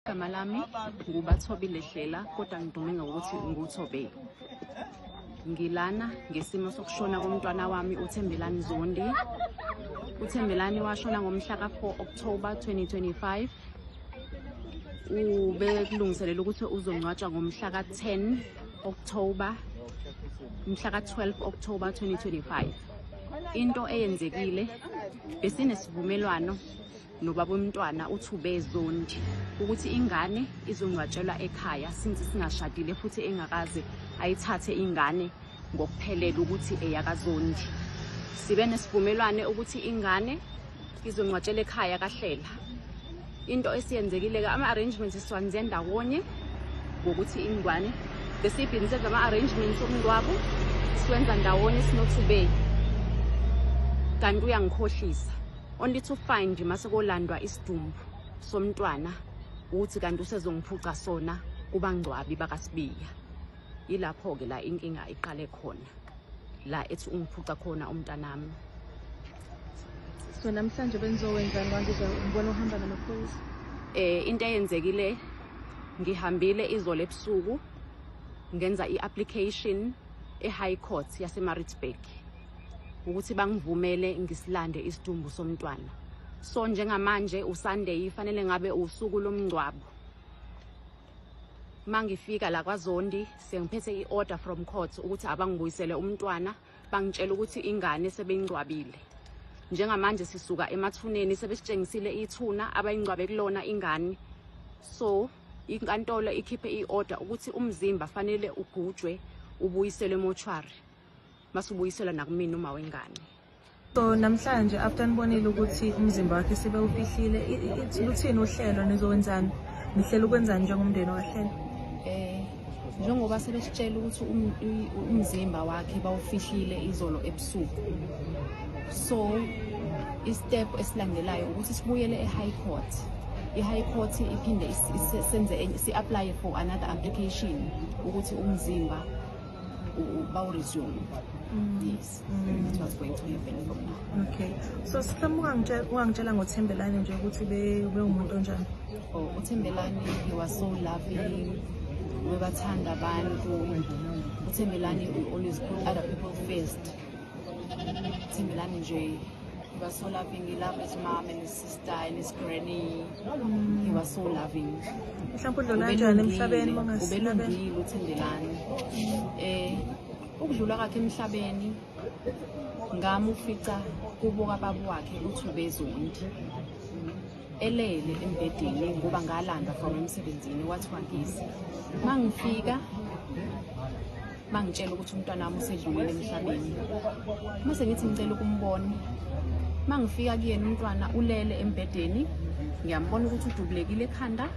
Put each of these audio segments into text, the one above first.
Igama lami nguBathobile Hlela kodwa ngidume ngokuthi nguThobey. Ngilana ngesimo sokushona komntwana wami uThembelani Zondi. UThembelani washona ngomhla ka-4 October 2025. Ubekulungiselela ukuthi uzongcwatshwa ngomhla ka-10 October, mhla ka-12 October 2025. Into eyenzekile, besinesivumelwano nobaba womntwana uThube Zondi ukuthi ingane izongcwatshelwa ekhaya since singashadile futhi engakaze ayithathe ingane ngokuphelele ukuthi eyakaZondi. Sibe nesivumelwane ukuthi ingane izongcwatshelwa ekhaya kaHlela. Into esiyenzekile-ke, ama-arrangements siwanze ndawonye ngokuthi ingane besibhini senza ama-arrangements omngcwabo, siwenza ndawonye sinoThube, kanti uyangikhohlisa, only to find mase kolandwa isidumbu somntwana ukuthi kanti usezongiphuca sona kubangcwabi bakaSibiya. Yilapho-ke la inkinga iqale khona, la ethi ungiphuca khona umntanami. So namhlanje benizowenzani? Wangizwa ngibona uhamba namaphoyisa. Into eyenzekile, ngihambile izolo ebusuku ngenza i-application e-High Court yaseMaritzburg ukuthi bangivumele ngisilande isidumbu somntwana. So njengamanje uSunday, fanele ngabe usuku lomngcwabo. Mangifika la kwaZondi sengiphethe i-order from court ukuthi abangibuyisele umntwana, bangitshela ukuthi ingane sebeyingcwabile. Njengamanje sisuka emathuneni, sebesitshengisile ithuna abayingcwabe kulona ingane. So inkantolo ikhiphe i-order ukuthi umzimba fanele ugujwe, ubuyiselwe emochwari, masubuyiselwa nakumina uma wengane. So namhlanje, after nibonile ukuthi umzimba wakhe sebewufihlile, luthini uhlelo? Nizowenzani? Nihlela ukwenzani njengomndeni waHlela? Njengoba sebesitshela ukuthi umzimba wakhe bawufihlile izolo ebusuku, so i-step esilandelayo ukuthi sibuyele e-High Court. I-High Court iphinde senze si-apply for another application ukuthi umzimba bawu-resume. Yes, that's what's going to happen from now. Okay, so mhlawumbe ungangitshela ngoThembelani nje ukuthi bewumuntu onjani? Oh, uThembelani, he was so loving. Ubebathanda abantu. UThembelani will always put other people first. Thembelani nje, he was so loving. He loved his mom and his sister and his granny. He was so loving. Mhlawumbe udlula kanjani emhlabeni mongasinabela? Ubelungile uThembelani. Ukudlula kwakhe emhlabeni, ngamufica kubo kababa wakhe uThube Zondi elele embhedeni, ngoba ngalanda from emsebenzini, wathiwa ngize. Mangifika bangitshela ukuthi umntwana wami usedlulile emhlabeni. Mase ngithi ngicela ukumbona. Mangifika kuyena, umntwana ulele embhedeni, ngiyambona ukuthi udubulekile ekhanda,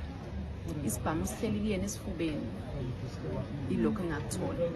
isibhamu sihleli kuyena esifubeni. Ilokho engakuthola.